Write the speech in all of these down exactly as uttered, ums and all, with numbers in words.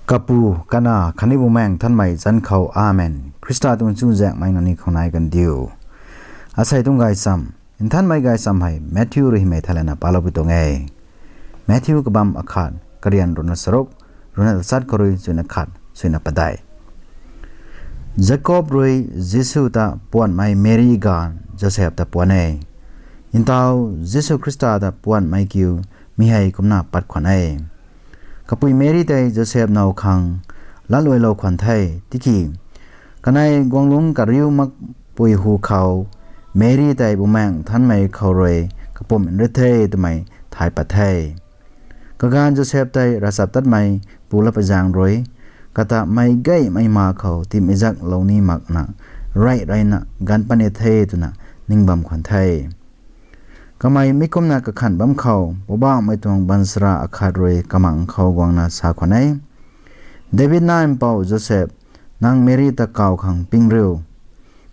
Kapu, Kanac khatni Bumaengh Nthanmei zanc khou, Amen. Khrista tuang chuzaenghmei nangniw khou nai kan diu. Asei tuang gaychamv, Nthanmei Gaychamv hei Matthew rui hymei thaylana paloupui tuang e. Matthew kabamv akhat, karian ruhna charuk, ruhna tachat khou rui chuina khat, chuina padeih. Jakob rui Jisu ta puanhmei Meri ganv Josep ta puan e. Ntaw Jisu Khrista ta puanhmei kiu mi hei kumna pat khwan e. Kapui Meri tei Josep now khang latluailou khwan the, tiki kanei guanglungc kariu makpui hu khou Meri tei Bumaengh Nthanmei khou rui kapumc nrit the twmei thay pat the. Kaganv Josep tei ravchaptatmei pu lat pui zaeng rui kata meic gaymei ma khou timei zaklou ni makna, rey reyna ganv pat ni the twna ning bam khwan the. Kamei mi kumna kakhanh bam khou, Poubauhmei tuang baanchara akhat rui kamang khou guangna sa khwan e, David nac mpouh Josep, nang Meri ta kaw khang ping riu.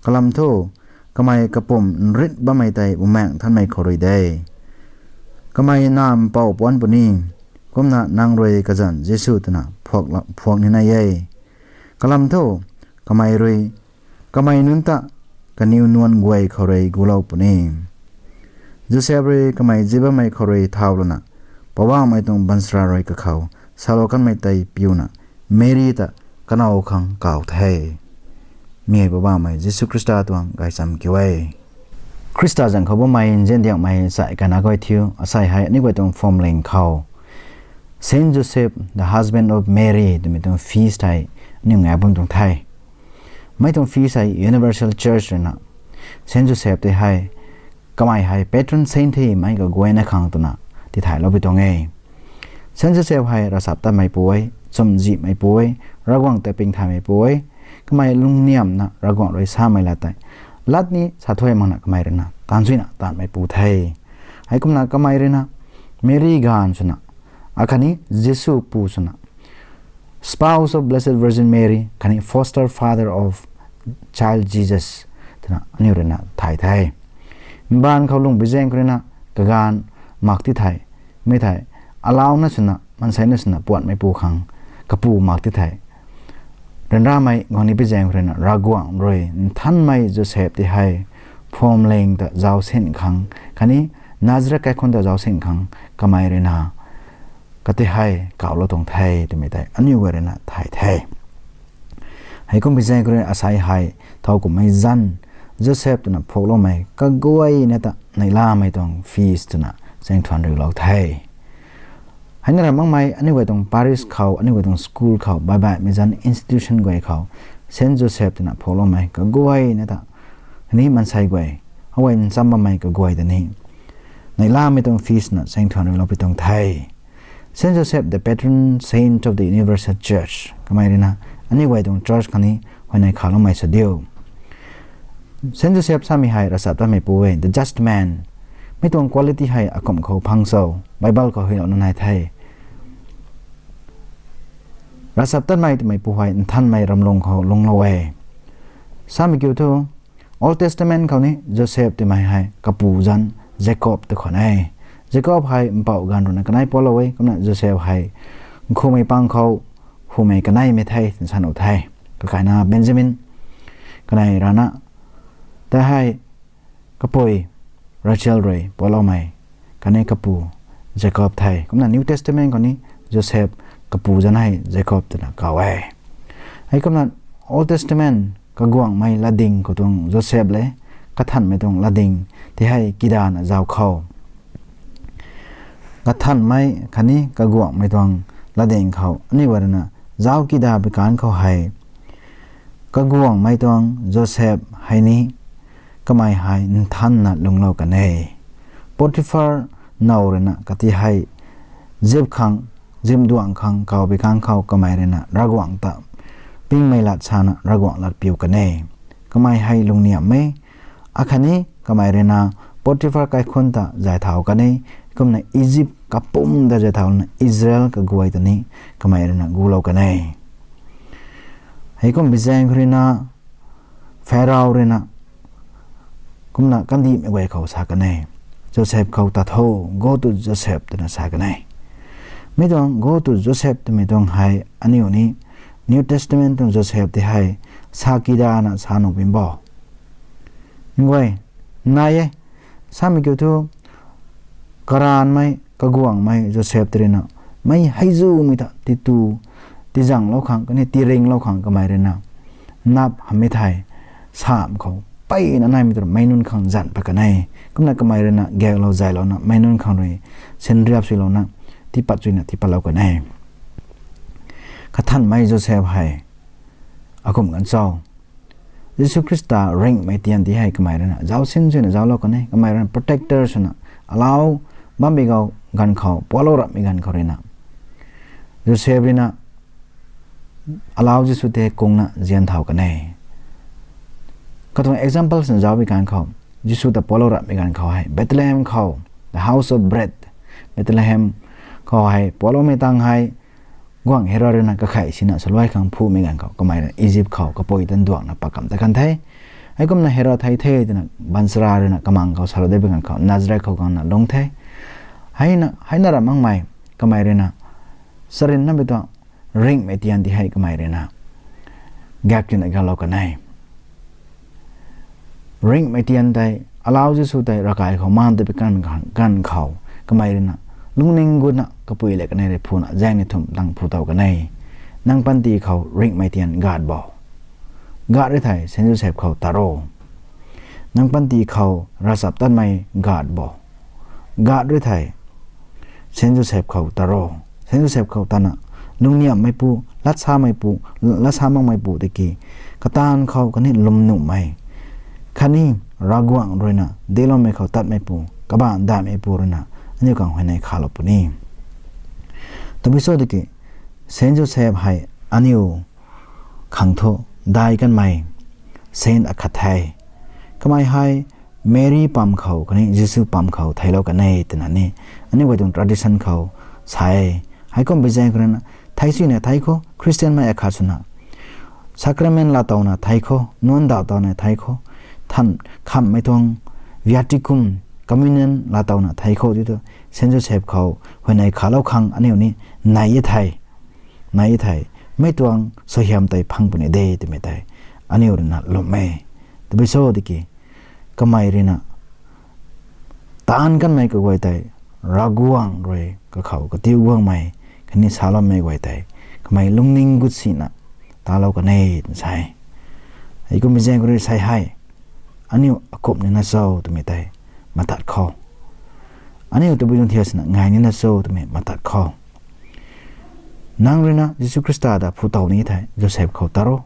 Kalam thu, kamei kapumc nrit bammei tei Bumaengh Nthanmei khou rui de. Kamei nac mpouh puanc puni, kumna nang rui kazanc Jisu twna phuak la-, phuak ni nai e. Kalam thu, kamei rui, kamei nunc ta kaniw nuan guay khou rui gulou puni. Josep rui kamei zi bammei khou rui thau lana, Poubauhmei tuang baanchara rui kakhou salou kanmei tei piuna, Meri ta kanow khang kaw the. Mi hei Poubauhmei Jisu Khrista tuang gaychamv kiu e. Khrista zanc khou bammei nziandiakmei sai kana guay thiu, asei hei aniu guay tuang phwamling khou Saint Joseph, the husband of Mary twmei tuang feast hei aniu ngai bam tuang the. Mei tuang feast hei Universal Church ruina Saint Joseph tei hei kamei hei patron saint the mei kaguayna khang twna tithayloupui tuang e. Saint Joseph hei ravchaptatmei pu e, chumzihmei pu e, Ravguangc ta pingthaymei pu e. Kamei lungniamna Ravguangc rui samei lat tei lat ni sa thuy makna kamei ruina taanv suina taanvmei pu the. Heikumna kamei ruina Meri ganv swna, akhatni Jisu pu swna, spouse of Blessed Virgin Mary khatni foster father of child Jesus twna aniu ruina thay the. Mbaanv khou lungc pui zaeng khou ruina kaganv mak ti thei, mi thei, alauna swna, maanseina swna puanhmei pu khang kapu mak ti thei, ryanramei guang ni pui zaeng khou ruina Ravguangc rui Nthanmei Josep tei hei phwamling ta zauc sin khang khatni Nazareth kaikhunc ta zauc sin khang kamei ruina kati hei kawlou tuang the twmei tei aniu guay ruina thay the. Heikum pui zaeng khou ruina asei hei thowkumhmei zanc Josep twna phuakloumei kaguayna ta neihlamei tuang feast twna chaeng thuan riulou the. Heina ra makmei aniu guay tuang parish khou, aniu guay tuang school khou, baihbaihmei zanc institution guay khou Saint Joseph twna phuakloumei kaguayna ta ni maansei guay, howay ncham bammei kaguay ta ni neihlamei tuang feast na chaeng thuan riulou pui tuang the. Saint Joseph, the patron saint of the Universal Church, kamei ruina aniu guay tuang church khang ni huayney khaloumei sw diu. Saint Joseph samei hei ravchaptatmei pu e, the just man. Mi tuang quality hei akumh khou phang cho, Bible khou huilouna nai the. Ravchaptatmei twmei pu hei Nthanmei ramlung khou lungclou e. Samei kiu thu, Old Testament khou ni Josep twmei hei kapu zanc Jakob tei khwan e. Jakob hei mpouh ganv ruina kanei pualou e, kumna Josep hei nkhumei pang khou humei kaneimei the twna sa nuh the. Kakaina Benjamin, kanei rana, tei hei kapui Rachel rui pualoumei, khatni kapu Jakob the. Kumna New Testament khou ni Josep kapu zanc hei Jakob twna kaw e. Heikumna Old Testament kaguanghmei latding khou tuang Josep le, kathanhmei tuang latding tei hei kidana zauc khou, kathanhmei khatni kaguanghmei tuang latding khou aniu guay ruina zauc kida pui kanv khou hei, kaguanghmei tuang Josep hei ni kamei hei nthanna lungclou kan e. Potiphar now ruina kati hei zip khang, zipduang khang kaw pui kanv khou kamei ruina Ravguangc ta pingmei lat sana Ravguangc lat piu kan e. Kamei hei lungniamh e, akhatni kamei ruina Potiphar kaikhunc ta zay thau kan e, kumna Egypt kapwm ta zay thauna Israel kaguay ta ni kamei ruina gulou kan e. Heikum pui zaeng khou ruina Pharaoh ruina kumna kandihmei guay khou sa kan e, Josep khou ta tho, go to Joseph twna sa kan e. Mi tuang go to Joseph twmei tuang hei aniu ni New Testament tuang Joseph tei hei sakidana sa nuh pin bo. Nguay, nai e. Samei kiu thu, karanmei, kaguangmei Joseph tei ruina, mei heizumei ta titu, tizanglou khang, khatni tiringlou khang kamei ruina, nap hamhmei thei, sam khou, mpeyna naimei tu meic nunc khang zan pat kan e. Kumna kamei ruina gaeklou zaylouna, meic nunc khang rui, sinriap suilouna, tipat suina tipatlou kan e. Kathanmei Joseph hei, akum kan cho. Jisu Khrista ringhmei tian ti hei kamei ruina zauc sin suina zauclou kan e, kamei ruina protector swna, alau bambi gau ganv khou, pualou rapmei ganv khou ruina, Joseph ruina alau Jisu tei kungna zian thau kan e. Katuang example swna zaucbi ganv khou, Jisu ta pualou rapmei ganv khou hei, Bethlehem khou, the house of bread, Bethlehem khou hei, pualoumei tang hei, guangc Herod ruina kakhei sina saluai khang phumei ganv khou, kamei ruina Egypt khou kapui tan duangna pakam ta kan the. Heikumna Herod thei the twna baanchara ruina kamang khou salou de bi ganv khou Nazareth khou guangna lung the. Heina, heina ram makmei, kamei ruina, sarin na bi tuang, ringhmei tian ti hei kamei ruina, gaek tina gaeklou kan e. Ringhmei tian tei, alau Jisu tei, ravkai khou maan ta bi kan, kan khou, kamei ruina, lungning gutna kapui le kan e rui phuna, zaeng ni thumh tang phu tow kan e. Nang panty khou ringhmei tian God bo. God rui thei, Saint Joseph khou tat ro. Nang panty khou ravchaptatmei God bo. God rui thei, Saint Joseph khou tat ro. Saint Joseph khou tatna, lungniamhmeipu, latsameipu, latsa makmeipu tiki, kataanv khou khatni lwmnuhmei, khatni Ravguangc ruina, diloumei khou tatmeipu, kabaanc daihmeipu ruina, aniu khang huayney khalou puni. Tabui cho tiki, Saint Joseph hei aniu khang thu dai kanmei saint akhat the. Kamei hei Mary pam khou khatni Jisu pam khou theiclou kan e twna ni, aniu guay tuang tradition khou sa e. Heikum bi zaeng khou ruina, thei suina thei khou, Christian mei akhat swna, sacrament laatowna thei khou, nuan daw towna thei khou, than khamhmei tuang viaticum, communion laatowna thei khou ti thu, Saint Joseph khou huayney khalou khang aniu ni nai e thei, nai e thei, mei tuang suaihiam tei phang puni de twmei tei aniu ruina lwm e. Tabui cho tiki, kamei ruina taanv kanmei kaguay tei, Ravguangc rui kakhou katiu guangmei khatni saloumei guay tei, kamei lungning gut sina talou kan e twna sa e. Heikum bi zaeng khou rui sa hei, aniu akum nina cho twmei tei matat khou, aniu tabui tuang thiak sina ngai nina cho twmei matat khou, nang ruina Jisu Khrista ta phu tow ni thei Joseph khou tat ro.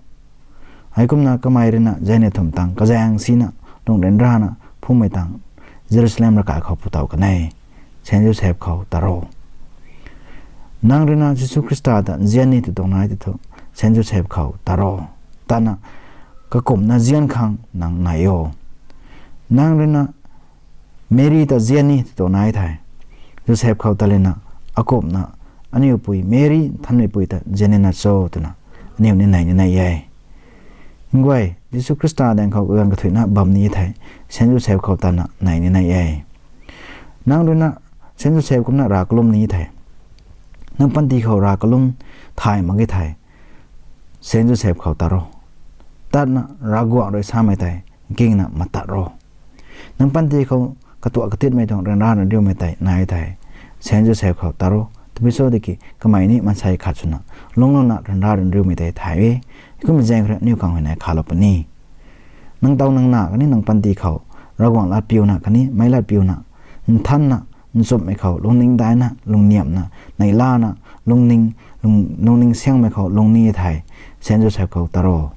Heikumna kamei ruina zaeng ni thumh tang kazaeng sina, lungh ryanrana phumei tang, Jerusalem ravkai khou phu tow kan e. Saint Joseph khou tat ro. Nang ruina Jisu Khrista ta nzian ni tw tuang nai ti thu, Saint Joseph khou tat ro. Tatna, kakumna nzian khang nang nai o. Nang ruina Mary ta nzian ni tw tuang nai thei, Joseph khou tat lana, akumna, aniu pui Mary nthanmeipui ta nzian nina cho twna, aniu ni nai ni nai e. Nguay, Jisu Khrista daeng khou kaganv kathuicna bam ni thei, Saint Joseph khou tatna nai ni nai e. Nang ruina Saint Joseph kumna rav kalum ni thei, nang panty khou rav kalum thay mak e thei, Saint Joseph khou tat ro. Tatna Ravguangc rui samei tei nkingna matat ro. Nang panty khou katuak katitmei tuang ryanra nriumei tei nai thei, Saint Joseph khou tat ro. Tabui cho tiki kamei ni maansei khat swna, lunglouna ryanra nriumei tei thay e. Heikum zaeng khou rui aniu khang huayney khalou puni. Nang tow nang na khatni nang panty khou, Ravguangc latpiuna khatni meic latpiuna, nthanna, nchumhmei khou lungning daina, lungniamhna, neihlana, lungning, lung, lungning siangmei khou lungni thei, Saint Joseph khou tat ro.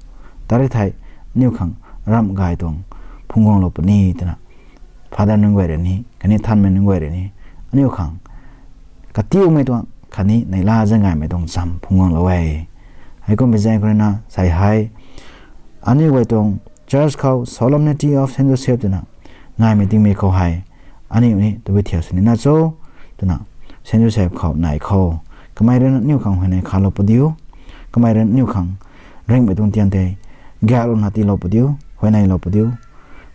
Tat ri thei, aniu khang ramh gay tuang phungc guanglou puni twna, Father nunc guay rui ni khatni nthanmei nunc guay rui ni, aniu khang katiumei tuang khatni neihla zaeng gaymei tuang cham phungc guanglou e. Heikum bi zaeng khou ruina sa hei, aniu guay tuang church khou Solemnity of Saint Joseph twna ngaimei tingmik khou hei, aniu ni tabui thiak sw nina cho twna, Saint Joseph khou nai khou, kamei ruina aniu khang huayney khalou pu diu, kamei ruina aniu khang ringhmei tuang tian tei gaeklouna tiilou pu diu, huayneylou pu diu.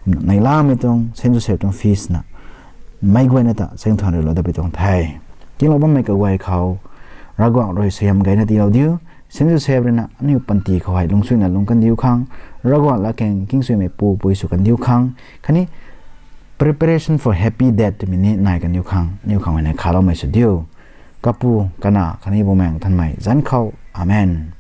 Kumna neihlamei tuang Saint Joseph tuang feast na meic guayna ta chaeng thuan riulou dat pui tuang the. Kinglou bammei kaguay khou Ravguangc rui suaihiam gayna tiilou diu. Saint Joseph ruina aniu panty khou hei lungcsuina lung kandiu khang, Ravguangc latkaeng kingsuimei pu pui sw kandiu khang khatni preparation for happy death twmei ni nai kandiu khang aniu khang huayney khaloumei sw diu. Kapu, Kanac khatni Bumaengh Nthanmei zanc khou. Amen.